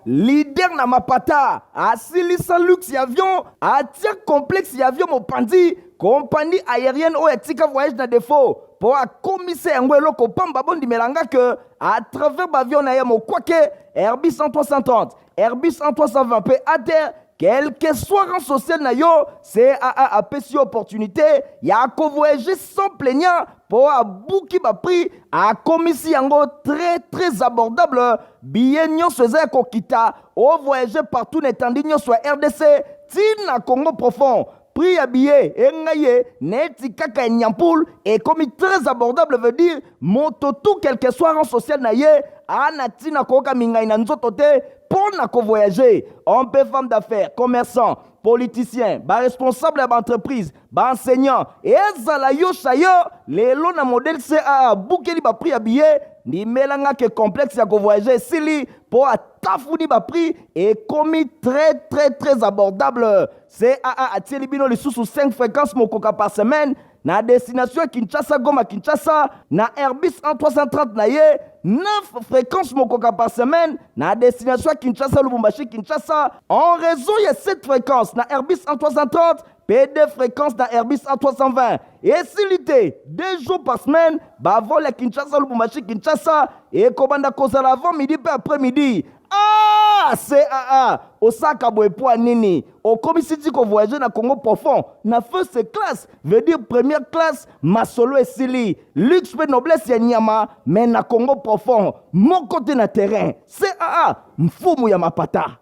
Leader na mapata, asilisa luxe ya avion, atia complexe ya avion mopanzi, compagnie aérienne oyo atika voyage na defaut mpo akomisa yango eloko pamba. Bondimela nga ke à travers baavion na ye mokwake Airbus 330, Airbus 320 mpe ATR, quel que soit rang social na yo, CAA apesi yo opportunité ya kovoyager sans plaignant mpo abuki baprix, akomisi yango très très abordable. Billet nyonso eza ya kokita, ovoyage partout na etandi nyonso ya RDC ntina Congo profond. Prix ya billet engai ye neti kaka ya nyampule, ekomi très abordable. Veut dire moto tout, quel que soit rang social na ye, ana ntina koyoka mingai na nzoto te mpo na kovoyage. Homme mpe femme d'affaires, commerçant, politicien, baresponsable ya baentreprise, baenseignant, ezala yo chayo lelo na modèle CAA abukeli baprix ya billet, ndimelanga ke complexe ya kovoyage esili mpo atafuni baprix, ekomi très très très abordable. CAA atieli bino lisusu 5 fréquence mokoka par semaine na destination ya Kinshasa, Goma, Kinshasa na Airbus 330 na ye, 9 fréquence mokoka par semaine na destination ya Kinshasa, Lubumbashi, Kinshasa en raison ya 7 fréquence na Airbus 330 mpe 2 fréquence na Airbus A320. Esili te, 2 jours par semaine bavol ya Kinshasa, Lubumbashi, Kinshasa ekobanda kozala avant midi mpe après midi. Ah, CAA osaka boye po ya nini? Okomisi ti kovoyage na Congo profond na first class, veut dire première classe. Masolo esili, luxe mpe noblesse ya nyama, me na Congo profond moko te na terrain. CAA, mfumu ya mapata.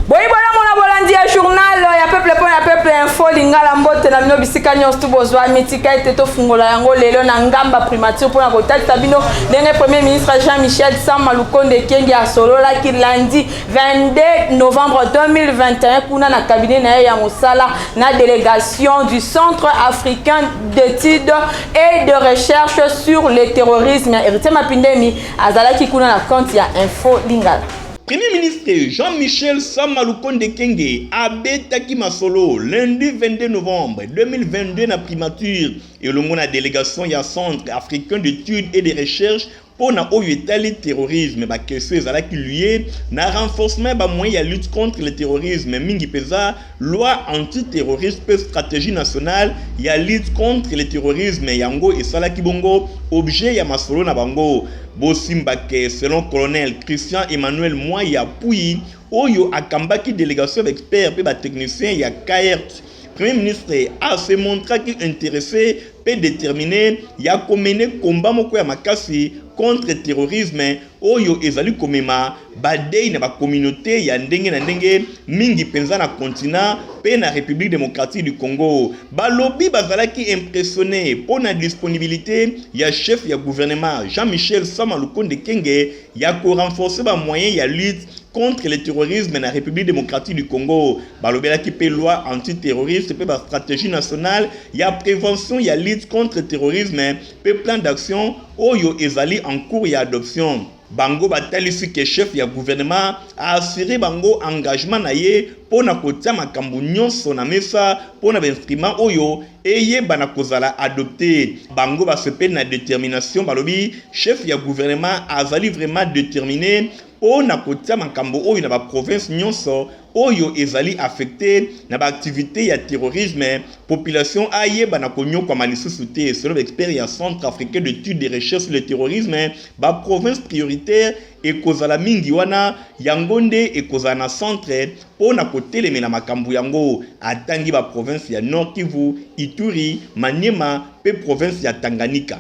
Boyi bolamu na bolandi ya journal ya peuple mpo ya peuple, Info Lingala. Mbote na bino bisika nyonso tu bozwami. Tika ete tofungola yango lelo na ngamba primature mpona kotalisa bino ndenge Premier ministre Jean Michel Sama Lukonde Kengi asololaki lundi 22 novembre 2021 kuna na cabinet na ye ya mosala na délégation du Centre africain d'études et de recherche sur le terrorisme. Héritier Mapindemi azalaki kuna na compte ya Info Lingala. Premier ministre Jean-Michel Sama Lukonde Kenge abetaki masolo lundi 22 novembre 2022 na primature elongo na délégation ya Centre africain d'études et de recherche mpo na oyo etali terrorisme. Baquestion ezalaki lié na renforcement ya bamoyen ya lutte contre le terrorisme, mingi mpenza loi antiterroriste mpe stratégie nationale ya lutte contre le terrorisme. Yango esalaki bongo objet ya masolo na bango. Bosimbake, selon colonel Christian Emmanuel Mwaya Pui oyo akambaki délégation ya baexpert mpe batechnicien ya CAERT, Premier ministre ase montraki intéressé mpe déterminé ya komener combat moko ya makasi contre terrorisme oyo ezali komema badei na bacommunauté ya ndenge na ndenge, mingi mpenza na continent mpe na République démocratique du Congo. Balobi bazalaki impressionné mpo na disponibilité ya chef ya gouvernement Jean-Michel Sama Lukonde Kenge ya korenforcer bamoyen ya lutte contre le terrorisme na République démocratique du Congo. Balobelaki mpe loi antiterroriste mpe bastratégie nationale ya prévention ya lutte contre terrorisme mpe plan d'action oyo ezali en cours ya adoption. Bango batalisi ke chef ya gouvernement aassurer bango engagement na ye mpo na kotia makambo nyonso na mesa mpo na bainstrument oyo eyebana kozala adopté. Bango basepeli na détermination. Balobi chef ya gouvernement azali vraiment déterminé mpo na kotia makambo oyo na baprovince nyonso oyo ezali affecté na baactivité ya terrorisme, population ayeba na konyokwama lisusu te. Selon baexpert ya Centre africain d'études de recherche sur le terrorisme, baprovince prioritaire ekozala mingi wana, yango nde ekozala na centre mpo na kotelemela makambo yango. Atangi baprovince ya Nord Kivu, Ituri, Maniema mpe province ya Tanganyika.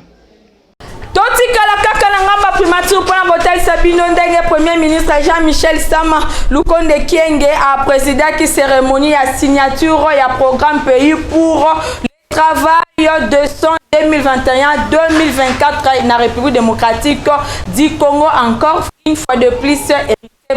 Totikala kaka na ngamba primature mpona kotalisa bino ndenge Premier ministre Jean-Michel Sama Lukonde Kienge aprésidaki cérémonie ya signature ya programme pays pour le travail 200 2021-2024 na République démocratique du Congo. Encore une fois de plus,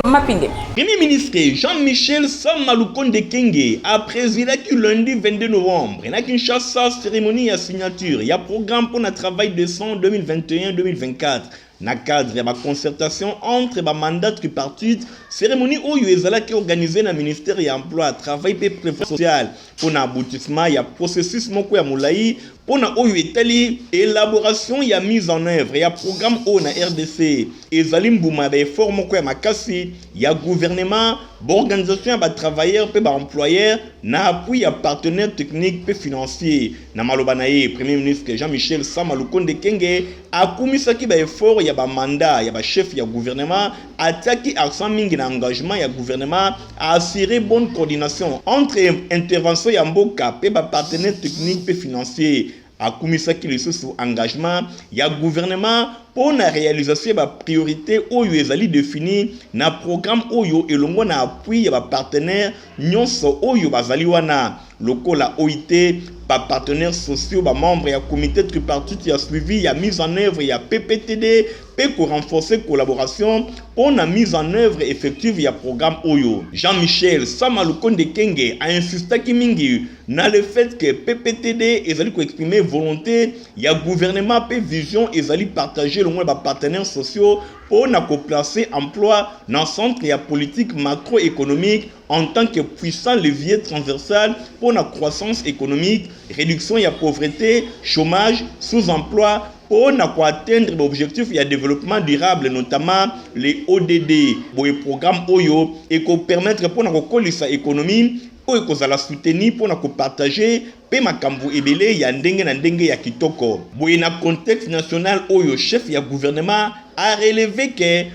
Mapinde. Premier ministre Jean-Michel Sama Lukonde Kenge a présidé lundi 22 novembre na Kinshasa cérémonie ya signature ya programme pour le travail décent 2021-2024. Na cadre ya ba concertation entre ba mandats tripartite, cérémonie oyo ezalaki organisée na ministère ya Emploi, Travail mpe Prévoyance sociale mpo na aboutissement ya processus moko ya molayi mpo na oyo etali elaboration ya mise en œuvre ya programme oyo na rdc, ezali mbuma ya ba efforts moko ya makasi ya gouvernement, ba organisations ya ba travailleurs mpe ba employeurs na appui ya partenaires techniques mpe financiers. Na maloba na ye, Premier ministre Jean-Michel Sama Lukonde Kyenge akumisaki ba efforts ya ba mandats ya ba chefs ya gouvernement, atiaki accent mingi na engagement ya gouvernement à assurer bonne coordination entre intervention ya mboka mpe ba partenaires techniques mpe financiers. Akumisaki lisusu engagement ya gouvernement mpo na realisation ya ba priorites oyo ezali definies na programme oyo elongo na appui ya ba partenaires nyonso oyo bazali wana lokola OIT, ba partenaires sociaux, ba membres ya comite tripartite ya suivi ya mise en œuvre ya PPTD mpe ko renforcer collaboration mpo na mise en œuvre effective ya programme oyo. Jean-Michel Sama Lukonde Kyenge a insistaki mingi na le fait que PPTD ezali ko exprimer volonte ya gouvernement mpe vision ezali partager elongo na ba partenaires sociaux mpo na ko placer emploi na centre ya politique macroeconomique en tant que puissant levier transversal mpo na croissance économique, réduction ya pauvreté, chômage, sous-emploi, mpo na ko atteindre ba objectifs ya développement durable, notamment les ODD. Boye programme oyo eko permettre mpo na kokolisa économie oyo ekozala soutenu mpo na ko partager mpe makambo ebele ya ndenge na ndenge ya kitoko. Boye na contexte national oyo, chef ya gouvernement a relever que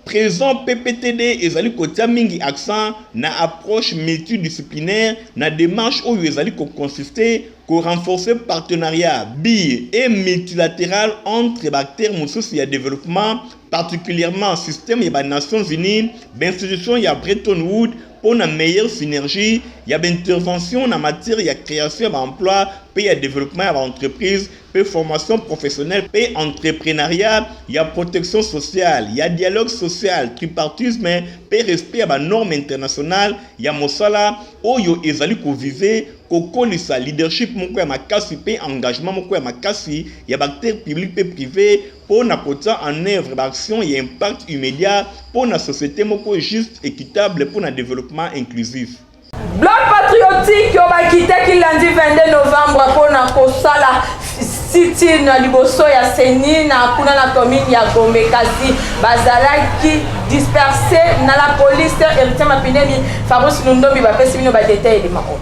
Present PPTD ezali kotia mingi accent na approche multidisciplinaire na demarche oyo ezali ko consister ko renforcer partenariat bi et multilateral entre ba acteurs mosusu ya developpement, particulièrement système ya ba Nations Unies, ba institutions ya Bretton Woods mpo na meilleure synergie ya ba interventions na matière ya creation ya ba emplois mpe ya developpement ya ba entreprises mpe formation professionnelle mpe entrepreneuriat, ya protection sociale, ya dialogue social, tripartisme mpe respect ya ba normes internationales ya mosala oyo ezali ko viser kokolisa leadership moko ya makasi mpe engagement moko ya makasi ya ba acteurs publics mpe prives mpo na kotia en œuvre ba actions ya impact immediat mpo na societe moko juste, equitable mpo na développement inclusif. Bloc patriotique oyo bakitaki lundi 22 novembre mpo na kosala sit-in na liboso ya CENI na kuna na commune ya Gombe, kasi bazalaki disperse na la police. Héritier Mapinemi, Fabrice Lundombi bapesi bino ba detail elima oyo.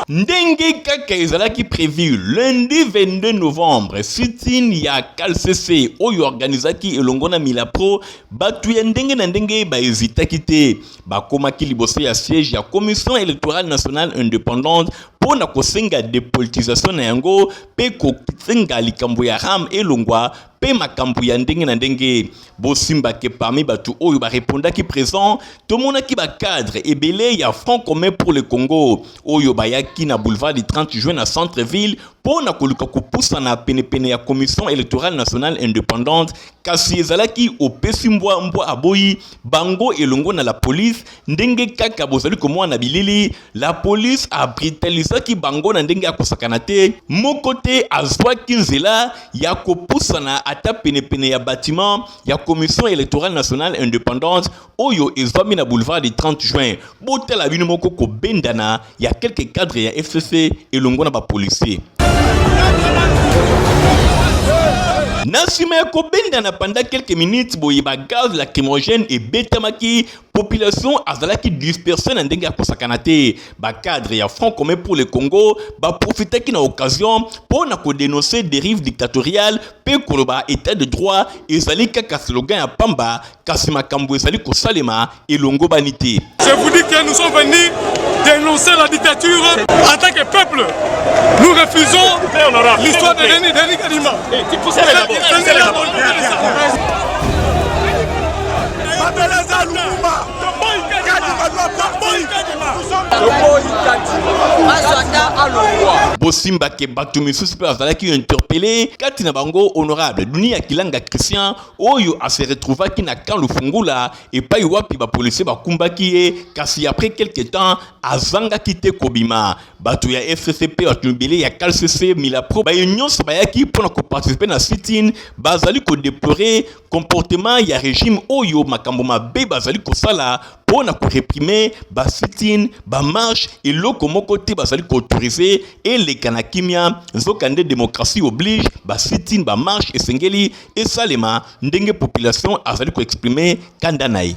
Ndenge kaka ezalaki prévu lundi 22 novembre, sit-in ya CALCC oyo organisaki elongo na Milapro, bato ya ndenge na ndenge baezitaki te, bakomaki liboso ya siège ya Commission électorale nationale indépendante mpo na kosenga dépolitisation na yango mpe kosenga likambo ya RAM elongwa mpe makambo ya ndenge na ndenge. Bosimba ke parmi bato oyo barepondaki présent, tomonaki bacadre ebele ya Front commun pour le Congo oyo bayaki na boulevard du 30 juin na centre ville mpo na koluka kopusana penepene ya Commission électorale nationale indépendante, kasi ezalaki opesi mbwa, mbwa aboyi bango elongo na la police. Ndenge kaka bozali komona na bilili, la police abrutalisaki bango na ndenge ya kosakana te. Moko te azwaki nzela ya kopusana ata penepene ya bâtiment ya Commission électorale nationale indépendante oyo ezwami na boulevard du 30 juin. Botala bino moko kobendana ya quelques cadres ya FCC elongo na bapolisier. Na nsima ya kobendana pendant quelques minutes boye, ba gaz lacrymogène ebetamaki, population azalaki disperse na ndenge ya kosakana te. Bacadre ya Front commun pour le Congo baprofitaki na occasion mpo na kodénoncer dérive dictatoriale mpe koloba état de droit ezali kaka slogan ya pamba, kasi makambo ezali kosalema elongo bani te. Je vous dis que nous sommes venus dénoncer la dictature en tant que peuple. Nous refusons l'histoire de Denis Kadima. Bosimba ke bato misusu mpe bazalaki interpellé, kati na bango honorable Dunia Kilanga Christian oyo ase retrouvaki na camp Lufungula epai wapi bapolisier bakumbaki ye, kasi après quelque temps azangaki te kobima. Bato ya FCC mpe bato mibele ya KLCC Milapro baye nyonso bayaki mpo na koparticiper na sit-in bazali kodeplorer comportement ya régime oyo makambo mabe bazali kosala mpo na koreprime ba sit-in, ba marche, eloko moko te bazali koautorize eleka na kimia. Nzokande démocratie oblige, ba sit-in, ba marche esengeli esalema ndenge population azali koexprime kanda na ye.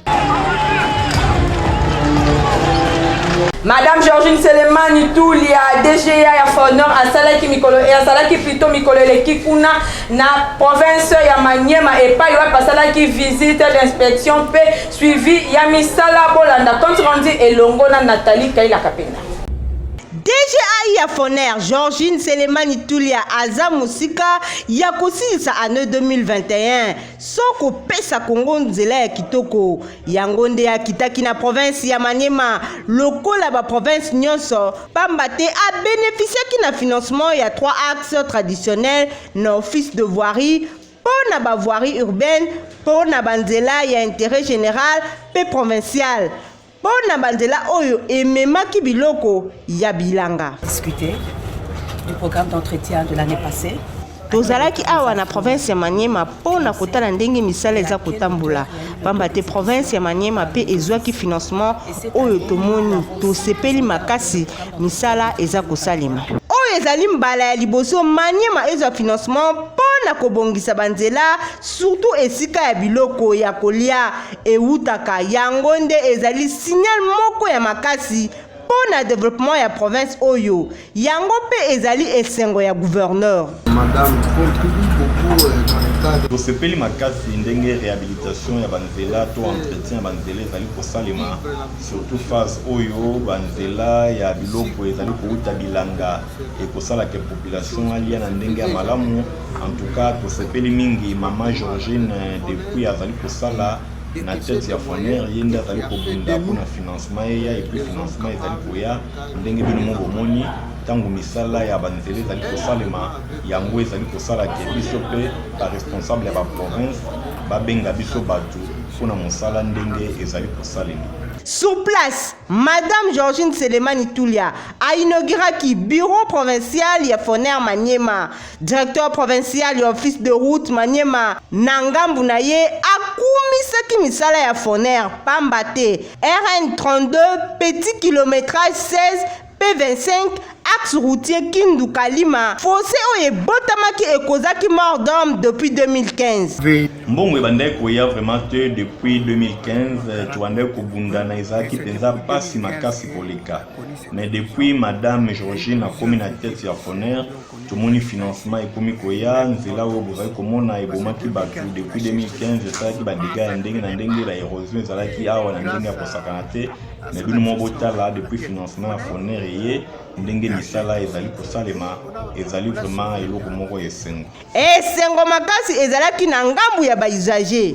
Madame Georgine Selemani Tulia, DGA ya Fonor, asalaki mikolo e asalaki plutôt mikolo eleki kuna na province ya Maniema epai wapi asalaki visite d'inspection mpe suivi ya misala. Bolanda compte rendu elongo na Nathalie Kaila Kapenda. DGI ya Foner, Georgine Selemani Tulia aza mosika ya kosilisa année 2021 sans kopesa Congo nzela ya kitoko. Yango nde akitaki na province ya Maniema lokola ba province nyonso, pamba te abénéficiaki na financement ya trois axes traditionnels na office de voirie mpo na ba voirie urbaine, mpo na banzela ya intérêt général mpe provincial, mpo na banzela oyo ememaki biloko ya bilanga. Discuter du programme d'entretien de l'année passée. Tozalaki awa na province ya Maniema mpo na kotala ndenge misala eza kotambola, pamba te province ya Maniema mpe ezwaki financement oyo tomoni. Tosepeli makasi misala eza kosalema. Oyo ezali mbala ya liboso Maniema ezwa financement mpo na kobongisa banzela, surtout esika ya biloko ya kolia ewutaka. Yango nde ezali signal moko ya makasi mpo na développement ya province oyo. Yango mpe ezali esengo ya gouverneur. Madame contribue beaucoup dans le cadre. Tosepeli makasi ndenge réhabilitation ya banzela to entretien ya banzela ezali kosalema, surtout phase oyo banzela ya biloko ezali kouta bilanga ekosalaka population alia na ndenge ya malamu. En tout cas tosepeli mingi. Mama Georgine, depuis azali kosala na tête ya Foner, ye nde azali kobunda mpona financement eya, et puis financement ezali koya ndenge bino mo bomoni. Ntango misala ya banzela ezali kosalema, yango ezali kosala ke biso mpe baresponsable ya baprovince babenga biso bato mpona mosala ndenge ezali kosalema. Sur place, Madame Georgine Selemani Tulia ainauguraki bureau provincial ya Foner Maniema. Directeur provincial ya office de route Maniema na ngambu na ye akumisaki misala ya Foner, pamba te RN 32 petit kilométrage 16 P25 axe routier Kindu Kalima fossé oyo ebotamaki ekozaki mort d'homme depuis 2015. Mbongo ebandaki koya vraiment te depuis 2015. Tobandaki kobundana, ezalaki mpenza mpasi makasi koleka. Mais depuis madame Georgine akomi na tête ya Foner, tomoni financement ekomi koya. Nzela oyo bozali komona ebomaki bato depuis 2015, esalaki badégâts ya ndenge na ndenge, baérosion ezalaki awa na ndenge ya kosakana te. Mais bino moko botala, depuis financement ya Foner eye, ndenge misala ezali kosalema, ezali vraiment eloko moko esengo. Esengo makasi ezalaki na ngambu ya bausagers.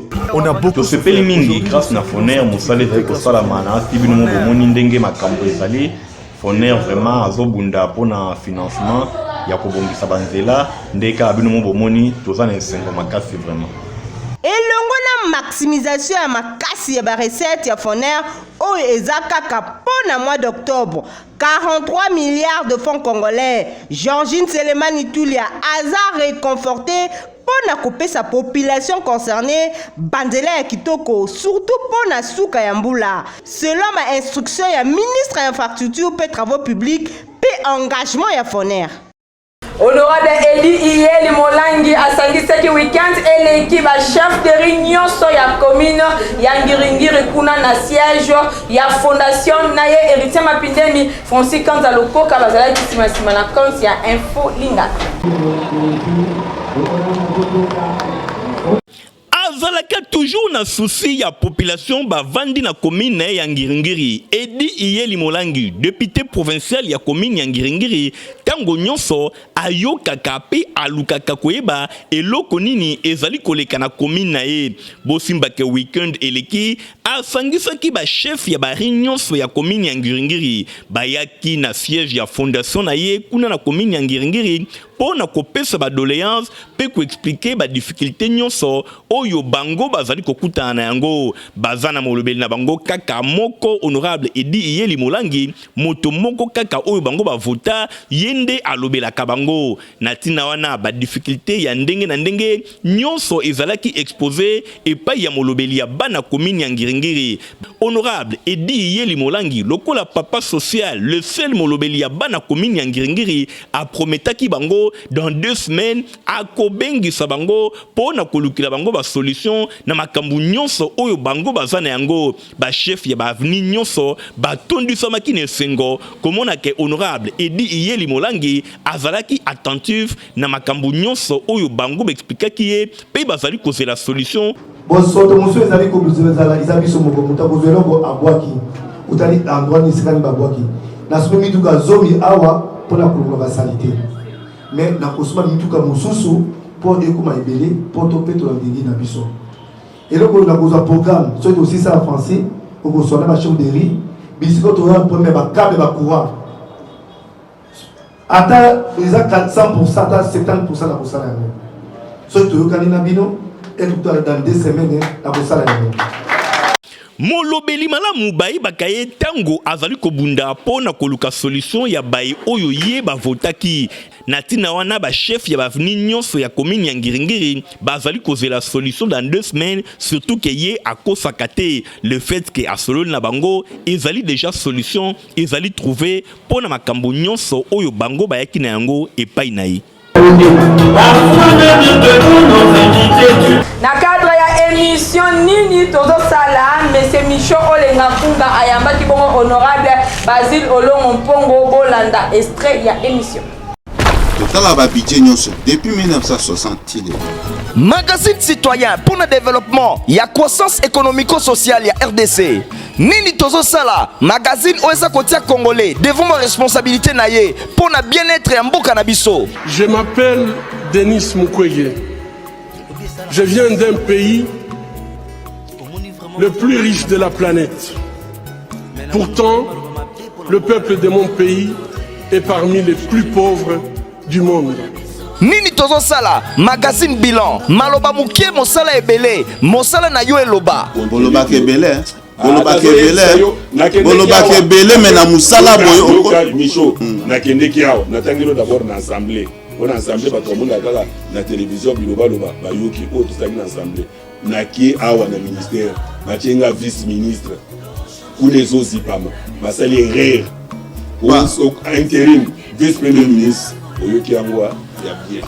Tosepeli mingi grâce na Foner mosala ezali kosalama na ati. Bino mo bomoni ndenge makambo ezali. Foner vraiment azobunda mpona financement ya kobongisa banzela nde kaka bino mo bomoni. Toza na esengo makasi vraiment. Elongo na maximisation ya makasi ya barecette ya Foner oyo eza kaka mpo na mois d'octobre 43 milliards de francs congolais, Georgine Selemani Tulia aza réconforté mpo na kopesa population concernée banzela ya kitoko, surtout mpo na suka ya mbula, selon bainstruction ya ministre ya infrastructure mpe travaux publics mpe engagement ya Foner. Honorable Eli Iyeli Molangi asangisaki weekend eleki bachef de rue nyonso ya commune ya Ngiringiri kuna na siège ya fondation na ye Héritier Mapindemi. Francis Kanza Lokoka bazalaki nsima na compte ya Info Lingala. Azalaka toujours na souci ya population bavandi na commune na ye ya Ngiringiri. Eddy Iyeli Molangi, depute provincial ya commune ya Ngiringiri, tango nyonso ayokaka pe alukaka koyeba eloko nini ezali koleka na commune na ye. Bosimba ke week-end eleki, asangisaki ba chefs ya ba rues nyonso ya commune ya Ngiringiri. Bayaki na siège ya fondation na ye kuna na commune ya Ngiringiri mpo na kopesa ba doleances mpe ko expliquer ba difficultes nionso oyo bango bazali kokutana na yango. Baza na molobeli na bango kaka moko, honorable Eddy Iyeli Molangi, moto moko kaka oyo bango ba vota, ye nde alobelaka bango. Na tina wana, ba difficultes ya ndenge na ndenge nionso ezalaki exposer epayi ya molobeli ya bana commune ya Ngiri-Ngiri, Honorable Eddy Iyeli Molangi, lokola papa social, le seul molobeli ya bana commune ya Ngiri-Ngiri, a prometaki bango dans deux semaines akobengisa bango po na kolukela bango ba solutions na makambo nyonso oyo bango baza na yango. Ba chefs ya ba avenues nyonso batondisamaki na esengo komona que Honorable Eddy Iyeli Molangi azalaki attentif na makambo nyonso oyo bango ba explikaki ye pe bazali kozela solution. Bosoto mosusu ezali kozala eza biso moko, moto akozwa eloko abwaki, otali endroit nini esika nini babwaki. Nasombi mituka zomi awa mpo na kolongola basalite, mais nakosomba mituka mosusu mpo ekoma ebele mpo topetola ngengi na biso. Eloko oyo nakozwa programme soki tosilisa na français, okozwa na ba chef de rue bisika toza na problème ya ba cable ba courant ata eza 400% ata 70% na kosala yango soki toyokani na bino ekutana dans deux semaines na kosala yango. Molobeli malamu bayebaka ye tango azali kobunda po na koluka solution ya baye oyo ye ba votaki. Na tina wana ba chefs ya ba avenues nionso ya commune ya Ngiri-Ngiri bazali kozela solution dans deux semaines surtout que ye akosaka te. Le fait que asololi na bango ezali dejà solution ezali trouver po na makambo nionso oyo bango bayaki na yango epayi na ye. Na cadre ya emission nini tozosala, Monsieur Micho Olenga Nkunga ayambaki bongo honorable Basile Olongo Mpongo. Bolanda extrait ya emission. Totala ba budget nyonso depuis 1960 ti lelo. Magazine citoyen pour le développement ya croissance économico-sociale ya RDC. Nini tozosala? Magazine oyo eza kotia Congolais devant ba responsabilité na ye mpo na bien-être ya mboka na biso. Je m'appelle Denis Mukwege. Je viens d'un pays le plus riche de la planète. Pourtant, le peuple de mon pays est parmi les plus pauvres du monde. Nini tozosala? Magazine bilan, maloba mokie mosala ebele, mosala na yo eloba. Bolobaka ebele, hein? Bolobaka ebele, hein? Bolobaka ebele mais na mosala boye oko- Yoka, Micho, nakendeki awa natangeli yo d'abord na assemblée mpo na assemblée bato bamonaka kaka na télévision bilobaloba bayoki oyo tozalaki na assemblée. Nakie awa na ministère batie nga vice ministre kuna ezozipama basali erreur interim vice premier ministre oyoki yango ya bien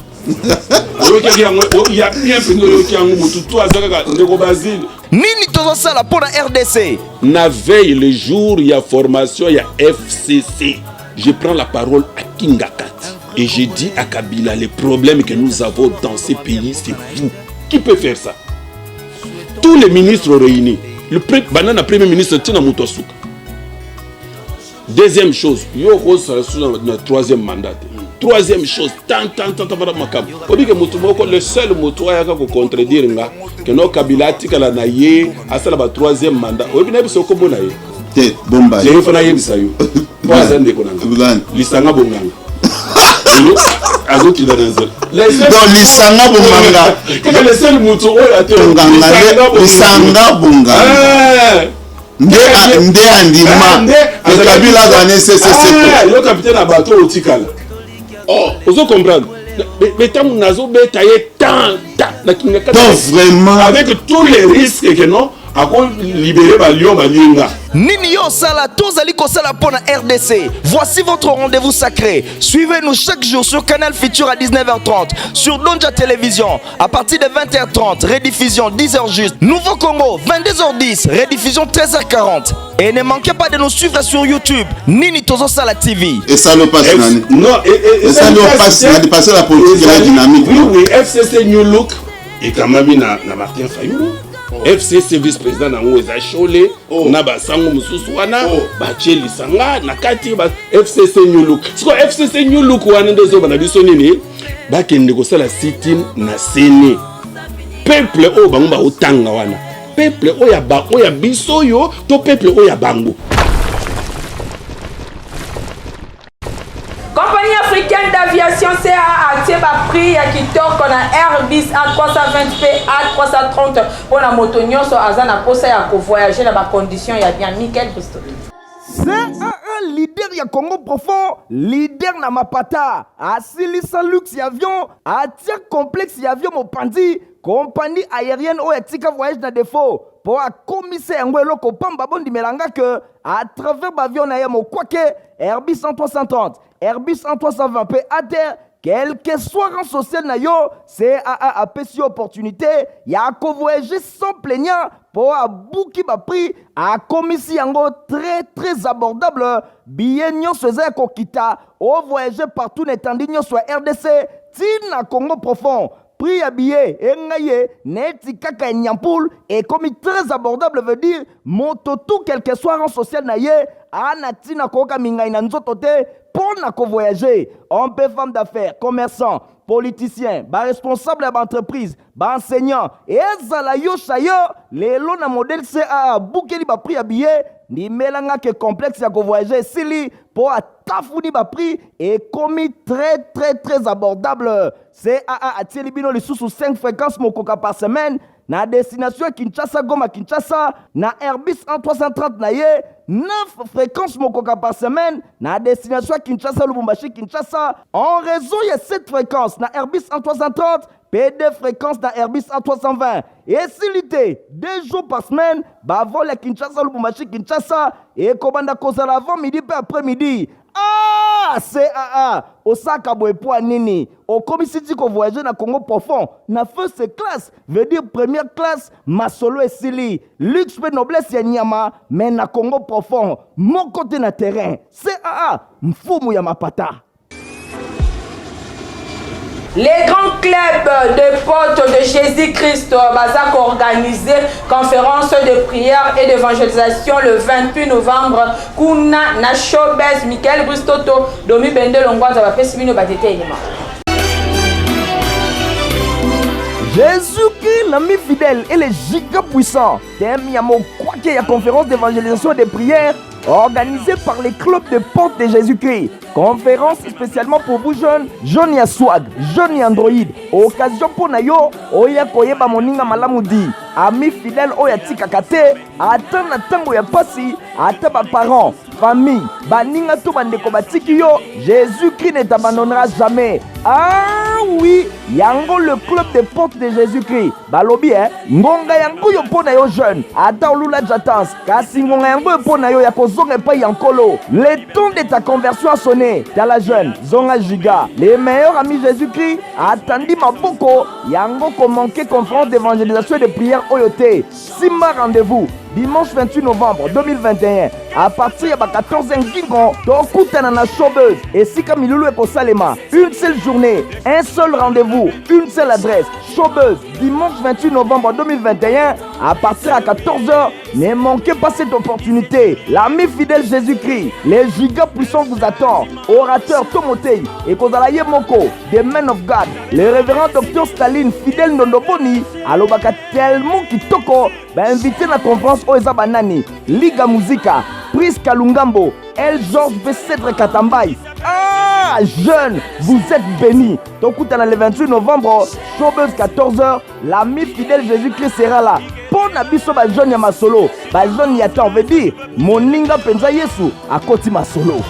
oyokaki yango ya bien mpenza oyoki yango motu to aza kaka ndeko Basile. Nini tozosala mpo na RDC? Na veille le jour ya formation ya FCC, je prends la parole à Kingakati et je dis à Kabila, les problèmes que nous avons dans ce pays, c'est vous. Qui peut faire ça? Tous les ministres réunis, le banana premier ministre tina moto asuka. Deuxième chose, yo okozala sous na troisième mandat te. Troisième chose, tant tant tant tant makambo. Obike moto moko, le seul moto ayaka ko contredire nga que no Kabila atikala na ye asala ba troisième mandat. Oyebi na biso kombo na ye. Te bomba. Ye fana yebisa yo. Po aza ndeko na nga. Lisanga bonganga. Azokila na nzela. Donc lisanga bonganga. Kaka le seul moto oyo ate. Lisanga bonganga. Nde nde andima que Kabila azala na SSSP. Yo capitaine ya bateau otikala. Oh, ozo comprendre. Mais ntango nazobeta ye tant tant na Kingakati. Donc vraiment avec tous les risques que non ako libérer ba lion balinga. Nini yo osala tozali kosala mpo na RDC. Voici votre rendez-vous sacré. Suivez-nous chaque jour sur Canal Futur à 19h30, sur Donja Télévision à partir de 20h30, rediffusion 10h juste. Nouveau Congo 22h10, rediffusion 13h40. Et ne manquez pas de nous suivre sur YouTube, Nini Tozosala TV. Et ça le passe nani? Non, et ça le passe nani? Parce que la politique est dynamique. Oui, oui, FCC New Look. Ekambami na, na Martin Fayulu. Oh. FCC vice président na yango eza Shole oh. na basango mosusu wana oh. batie lisanga na kati ba FCC New Look. Sikoyo FCC New Look wana nde ezoba na biso nini? Bakende kosala sit-in na CENI. Peuple oyo bango baotanga wana, peuple oyo ya ba oyo ya biso oyo to peuple oyo ya bango. Compagnie africaine d'aviation CAA atie ba prix ya kitoko na Airbus A320 mpe A330 mpo na moto nyonso aza na posa ya kovoyage na ba conditions ya bien. Michael Bristow. CAA leader ya Congo profond, leader na mapata, asilisa luxe ya avion, atia complexe ya avion mopanzi, compagnie aérienne oyo atika voyage na défaut mpo akomisa yango eloko pamba. Bondimela nga ke à travers baavion na ye mokwake Airbus 330, Airbus 320 mpe ATR, quel que soit rang social na yo, CAA apesi yo opportunité ya kovoyager sans plaignant mpo abuki baprix, akomisi yango très très abordable. Billet nyonso eza ya kokita, ovoyage partout na etandi nyonso ya RDC ti na Congo profond. Prix ya billet engai ye neti kaka ya nyampul ekomi très abordable, veut dire moto tout, quel que soit rang social na ye, ana ntina koyoka mingai na nzoto te mpo na kovoyage. Homme mpe femme d'affaires, commerçant, politicien, baresponsable ya baentreprise, baenseignant, ezala yo chayo lelo na modèle CAA abukeli baprix ya billet. Ndimelanga ke complexe ya kovoyage esili mpo atafuni baprix, ekomi très très très abordable. CAA atieli bino lisusu 5 fréquences mokoka par semaine na destination ya Kinshasa, Goma, Kinshasa na Airbus A330 na ye, 9 fréquences mokoka par semaine na destination ya Kinshasa, Lubumbashi, Kinshasa, en raison ya 7 fréquences na Airbus A330 mpe 2 fréquences na Airbus A320. Esili te, 2 jours par semaine bavol ya Kinshasa, Lubumbashi, Kinshasa ekobanda kozala avant midi mpe après midi. Ah, CAA osaka boye mpo ya nini? Okomisi ti kovoyage na Congo profond na first class, veut dire première classe. Masolo esili, luxe mpe noblesse ya nyama, mais na Congo profond moko te na terrain. CAA, mfumu ya mapata. Les grands clubs de potes de Jésus-Christ baza organiser conférence de prière et d'évangélisation le 28 novembre kuna na Showbuzz. Michael Bristoto, Domi Bendelo Ngwanza bapesi bino ba détails. Jésus-Christ, l'ami fidèle et les giga puissants. Thème ya mokwake ya conférence d'évangélisation et de prière organisée par les clubs de porte de Jésus-Christ. Conférence spécialement pour vous jeunes, jeunes ya swag, jeunes ya Android. Occasion pour na yo, oya koyeba moninga malamu di. Ami fidèle oya tikaka te, ata na tango ya pasi, ata ba parents, famille, baninga to bandeko batiki yo, Jésus-Christ ne t'abandonnera jamais. Ah oui, yango le club de porte de Jésus-Christ. Balobi eh, ngonga yango yo mpo na yo jeune, ata olula jatance, kasi ngonga yango yo mpo na yo ya kozonga epai ya Nkolo. Le temps de ta conversion a sonné. Tala jeune, zonga giga. Le meilleur ami Jésus-Christ atandi maboko, yango komanke conférence d'évangélisation et de prière oyo te. Simba rendez-vous dimanche 28 novembre 2021 à partir ya ba 14h ngingo, tokutana na Showbuzz esika milulu ekosalema. Une seule journée, un seul rendez-vous, une seule adresse, Showbuzz, dimanche 28 novembre 2021 à partir à 14h. Ne manquez pas cette opportunité. L'ami fidèle Jésus-Christ, les gigas puissants vous attend. Orateur Tomotei ekozala ye moko, the man of God, le révérend docteur Staline Fidèle Ndondoboni, alobaka tellement kitoko. Bainvité na conférence oyo eza banani? Liga Muzika, Prise Kalungambo, El George mpe Cèdre Katambai. Ah, jeune, vous êtes bénis. Tokutana le 28 novembre, Showbuzz, 14h. L'ami fidèle Jésus-Christ sera là mpo na biso bajeune ya masolo, bajeune ya temps, veut dire moninga mpenza Yesu akoti masolo.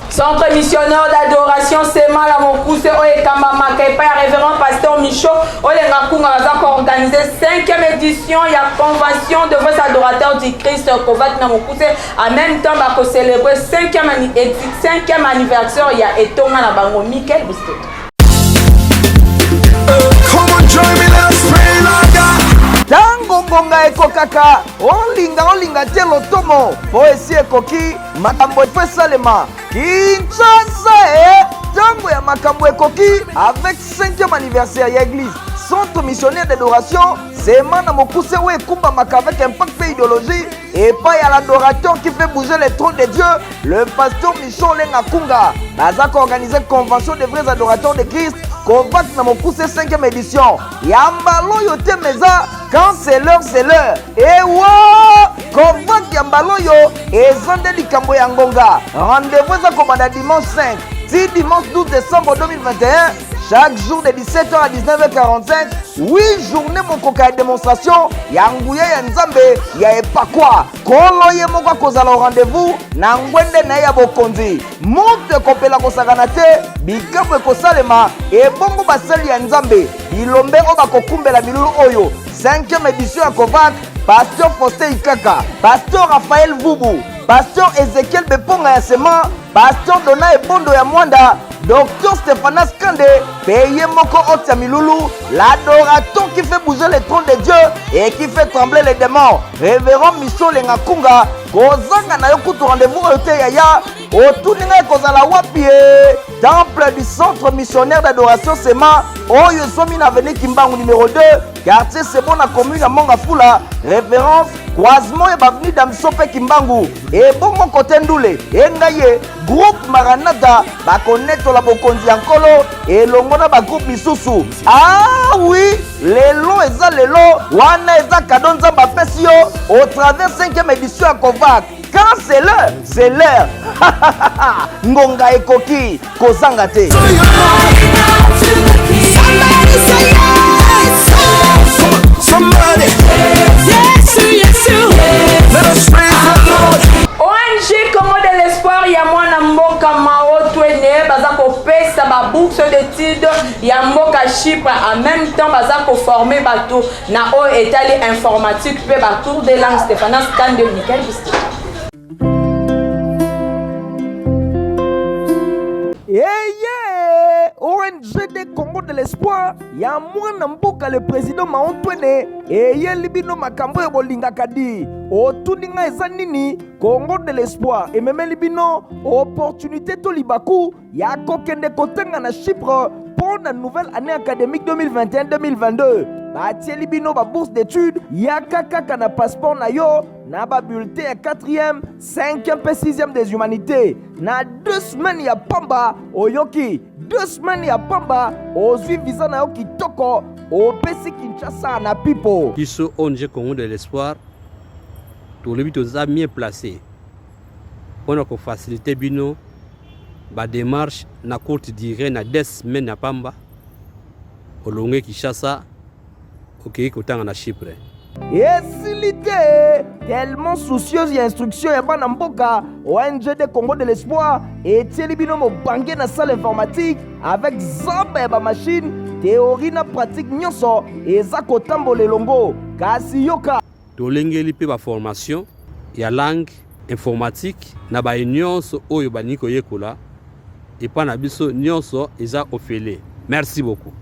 Centre missionnaire d'adoration Sema la mokuse oyo ekambamaka epai ya révérend pasteur Michaud Olenga Kunga baza koorganize 5e édition ya convention de vrais adorateurs du Christ Kovat na mokuse. En même temps bakocélébrer 5e anniversaire ya etonga na bango. Michael Bistoto. Ntango ngonga ekokaka, olinga olinga te, lotomo mpo esi ekoki, makambo efo esalema Kinshasa e. Ntango ya makambo ekoki avec 5e anniversaire ya église centre missionnaire d'adoration sema na mokuse oyo ekumbamaka avec impact mpe idéologie epai ya l'adorateur qui fait bouger le trône de Dieu le pasteur Michon Olenga Kunga baza koorganiser convention des vrais adorateurs de Christ Covax na mokuse 5e édition ya mbala oyo te meza quand c'est l'heure c'est l'heure ewa Covax ya mbala oyo eza nde likambo ya ngonga rendez-vous eza kobanda dimanche 5 ti dimanche 12 décembre 2021 chaque jour de 17h à 19h45 8 journée mokoka ya démonstration ya nguya ya nzambe ya epakwa Nkolo ye moko akozala au rendez-vous na ngwende na ye ya bokonzi. Moto ekopela kosakana te, bikambo ekosalema, ebongo basali ya Nzambe bilombe oyo bakokumbela milulu oyo. 5e edition ya COVAC, Pasteur Faustin Ikaka, Pasteur Raphaël Vubu, Pasteur Ezekiel Beponga ya Sema, Pasteur Dona Ebondo ya Mwanda, Docteur Stéphanas Kande, paye moko Otia Milulu, l'adorateur qui fait bouger le trône de Dieu et qui fait trembler les démons. Révérend Michel Lengakunga, kozanga na yo kutu rendez-vous oyo te yaya, otuni ngai kozala wapi e temple du centre missionnaire d'adoration Sema, oyo ezwami na avenue Kimbangu numéro 2, quartier Sebo na commune ya Mont-Ngafula, référence croisement ya baavenue Damso mpe Kimbangu, ebongo kote Ndule, engai ye groupe Maranatha bakonetola bokonzi ya Nkolo elongo na bagroupe misusu. Ah oui, lelo eza lelo, wana eza kado Nzambe apesi yo au travers 5e édition ya Covac. Quand c'est l'heure, c'est l'heure. Ngonga ekoki kozanga te. Somebody, yes, yes, let us praise the Lord. ONG Congo de l'espoir ya mwana mboka Mao Twene baza kopesa ba bourse d'études ya mboka Chypre en même temps baza koformer bato na oyo etali informatique mpe ba cours de langue Stephanas Kande Michael Bisto. Eye ONG de Congo de l'espoir ya mwana mboka le président Mao Twene eyeli bino makambo oyo bolingaka di otuni ngai eza nini Congo de l'espoir ememeli bino opportunité to libaku ya kokende kotanga na Chypre mpo na nouvelle année académique 2021-2022 batieli bino ba bourse d'études yaka kaka na passeport na yo na ba bulletin ya 4e 5e mpe 6e des humanités na 2 semaines ya pamba oyoki 2 semaines ya pamba ozwi visa na yo kitoko opesi Kinshasa na pipo. Biso ONG Congo de l'espoir tolobi toza mieux placé pona ko faciliter bino ba demarche na courte durée na 2 semaines ya pamba olongue Kinshasa okei kotanga na Chypre. Esili te tellement soucieuse ya instruction ya bana mboka ONG de Congo de l'espoir etieli bino mobange na salle informatique avec zamba ya bamashine théorie na pratique nyonso eza kotambola elongo kasi yoka Tolengeli mpe ba formation ya langue informatique na baye nionso oyo balingi koyekola epa na biso nionso eza ofele. Merci beaucoup.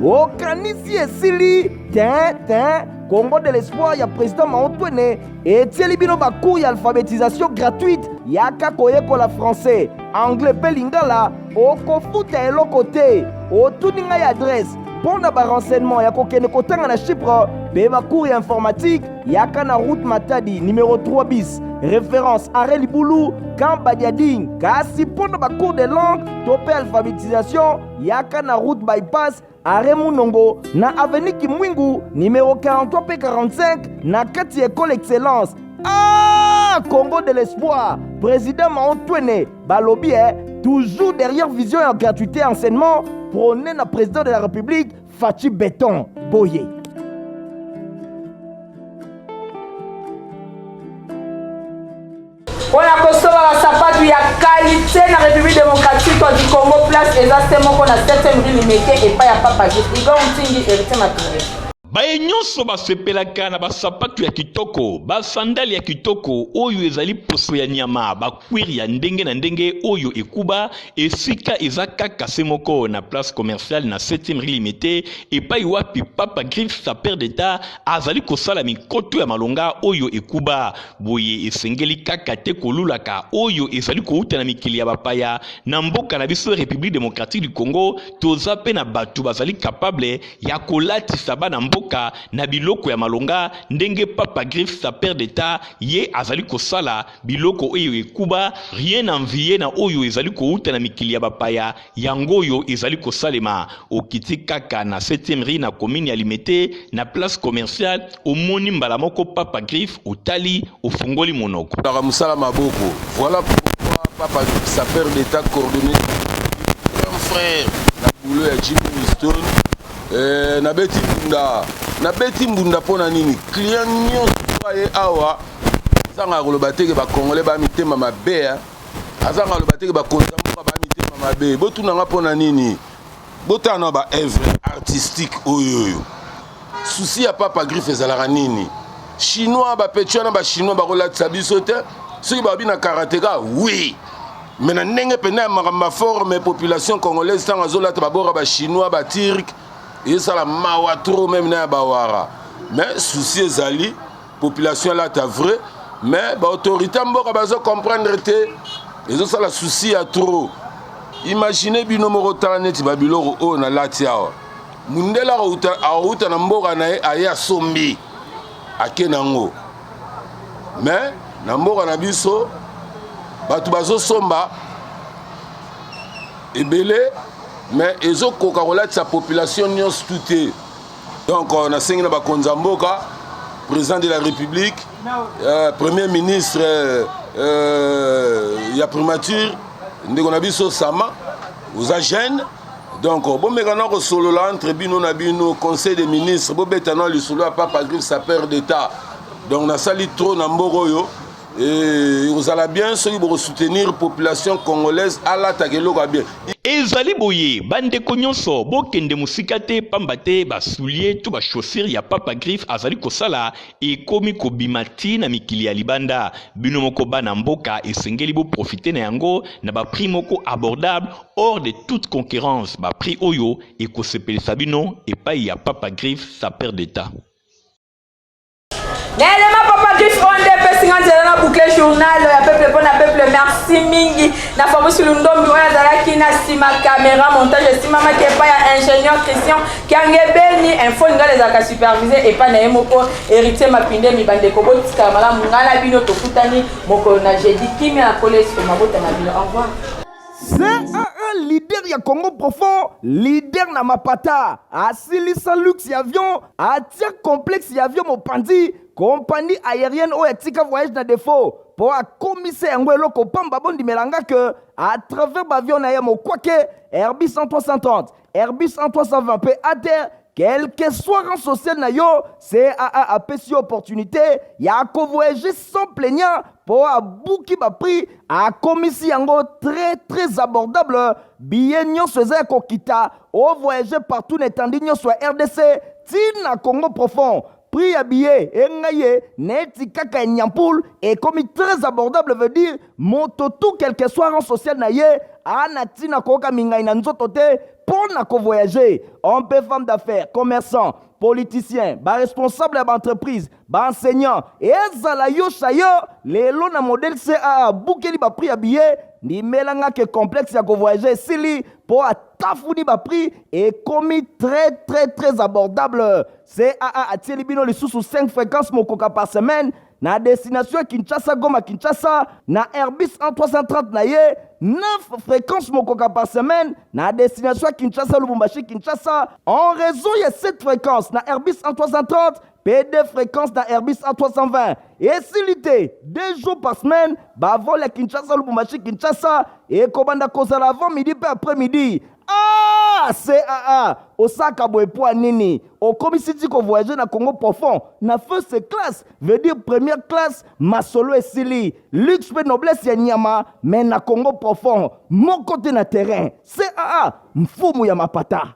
Okanisi esili te te Congo de l'espoir ya président Mao Twene etieli bino ba cours ya alphabetisation gratuite yaka koyekola français anglais mpe lingala okofuta eloko te otuni ngai adresse mpo na barenseignement ya kokende kotanga na chypre mpe bacours ya informatique yaka na route matadi numero 3 bis référence arrêt libulu camp badiading kasi mpo na bacours de langue to mpe alphabetisation yaka na route bypass Arrêt Munongo na avenue Kimwingu numéro 43 pe 45 na kati ya école excellence. Ah, Congo de l'espoir, président Mao Twene, balobi eh, toujours derrière vision ya gratuité enseignement prôné na président de la République Fatshi Béton Boye. Mpo na kosomba basapatu ya kalite na Republique democratique du Congo, place eza se moko na 7e rue Limete epai ya Papa Jules Igor Ntingi, Heritier Matonge. Baye nyonso basepelaka na basapatu ya kitoko, basandale ya kitoko oyo ezali poso ya nyama, bakwire ya ndenge na ndenge oyo ekuba, esika eza kaka se moko na place commerciale na 7e rue Limete, epai wapi Papa Griffe sapeur d'Etat azali kosala mikoto ya malonga oyo ekuba. Boye esengeli kaka te kolulaka oyo ezali kouta na mikili ya bapaya. Na mboka na biso Republique democratique du Congo, toza pe na bato bazali capable ya kolatisa bana mboka na biloko ya malonga ndenge Papa Griffe sapeur d'Etat ye azali kosala biloko oyo ekuba, rien envier na oyo ezali kouta na mikili ya bapaya. Yango oyo ezali kosalema, okiti kaka na 7e rue na commune ya Limete na place commerciale, omoni mbala moko Papa Griffe, otali, ofungoli monoko. Kaka mosala maboko. Voilà pourquoi Papa Griffe sapeur d'Etat coordonné grand frère na boulot ya Jimmy Winston. Eh, nabeti mbunda nabeti mbunda mpo na nini client nyonso aye awa azanga koloba te ke bacongolais ba mitema mabe azanga aloba te ke bakonzi ya mboka ba mitema mabe. Botuna nga mpo na nini? Botala na ba œuvre artistique oyo oyo. Souci ya Papa Griffe ezalaka nini? Chinois ba petit wana ba chinois bakolatisa biso te. Soki babi na karateka oui. Mais na ndenge mpenza ya makambo ya forme population congolaise ntango azolata babora ba chinois ba turc ezosala mawa trop meme na ya bawara. Mais souci ezali population alata vrai mais ba autorité ya mboka bazo comprendre te ezosala souci ya trop imagine bino moko tala neti babiloko oyo nalati awa mundele akouta na mboka na ye aye asombi ake nango mais na mboka na biso bato bazosomba ebele mais ezokoka kolatisa population nyonso tu te. Donc euh, nasengi na bakonzi ya mboka, président de la République, euh, premier ministre euh, euh, ya primature, ndeko na biso Sama, oza jeune, donc euh, bomeka na kosolola entre bino na bino conseil des ministres, bobeta na lisolo ya Papa Griffe sapeur d'État. Donc nasali trop na mboka oyo ekozala bien soki bokosoutenir population congolaise alataka eloko ya bien. Ezali boye ba ndeko nyonso bokende mosika te pamba te ba souliers to ba chaussures ya Papa Griffe azali kosala ekomi kobima ti na mikili ya libanda. Bino moko bana mboka esengeli bo profiter na yango na ba prix moko abordable hors de toute concurrence, ba prix oyo ekosepelisa bino epayi ya Papa Griffe sapeur d'Etat. Na elema papa Griff oyo nde epesi nga nzela na boucle journal ya peuple mpo na peuple. Merci mingi na Fabrice Lundombi oyo azalaki na nsima camera montage esimamaki epai ya ingénieur Christian Kiangebeni. Info lingala ezalaka supervise epai na ye moko Héritier Mapindemi. Bandeko botikala malamu, ngai na bino tokutani mokolo na jeudi. Kimia na Nkolo Yesu mabota na bino. Au revoir. CAA leader ya Congo profond, leader na mapata, asilisa luxe ya avion, atia complexe ya avion mopanzi, compagnie aérienne oyo atika voyage na defaut po akomisa yango eloko pamba. Bondimela nga que à travers ba avion na ye mokwake Airbus 330, Airbus 320 pe ATR, quel que soit rang social na yo, CAA apesi yo opportunité ya kovoyager sans plaignant po abuki ba prix, akomisi yango très très abordable. Billet nyonso eza ya kokita, o voyager partout na etandi nyonso ya RDC ti na Congo profond. Prix ya billet engai ye neti kaka ya nyampul ekomi très abordable, veut dire moto tout quel que soit rang social na ye ana ntina koyoka mingai na nzoto te mpo na kovoyage. Homme mpe femme d'affaires, commerçant, politicien, baresponsable ya baentreprise, baenseignant, ezala yo chayo lelo na modèle CAA abukeli baprix ya billet. Ndimela nga ke complexe ya kovoyage esili mpo atafuni baprix ekomi très très très abordable. CAA atieli bino lisusu 5 fréquences mokoka par semaine na destination ya Kinshasa Goma Kinshasa na Airbus A330 na ye, 9 fréquences mokoka par semaine na destination ya Kinshasa Lubumbashi Kinshasa en raison ya 7 fréquences na Airbus A330 pe 2 fréquences na Airbus A320. Esili te, 2 jours par semaine bavol ya Kinshasa Lubumbashi Kinshasa ekobanda kozala avant midi pe après midi. Ah, CAA osaka boye mpo ya nini? Okomisi ti ko voyager na Congo profond na first class, veut dire première classe. Masolo esili, luxe mpe noblesse ya nyama, mais na Congo profond moko te na terrain. CAA mfumu ya mapata.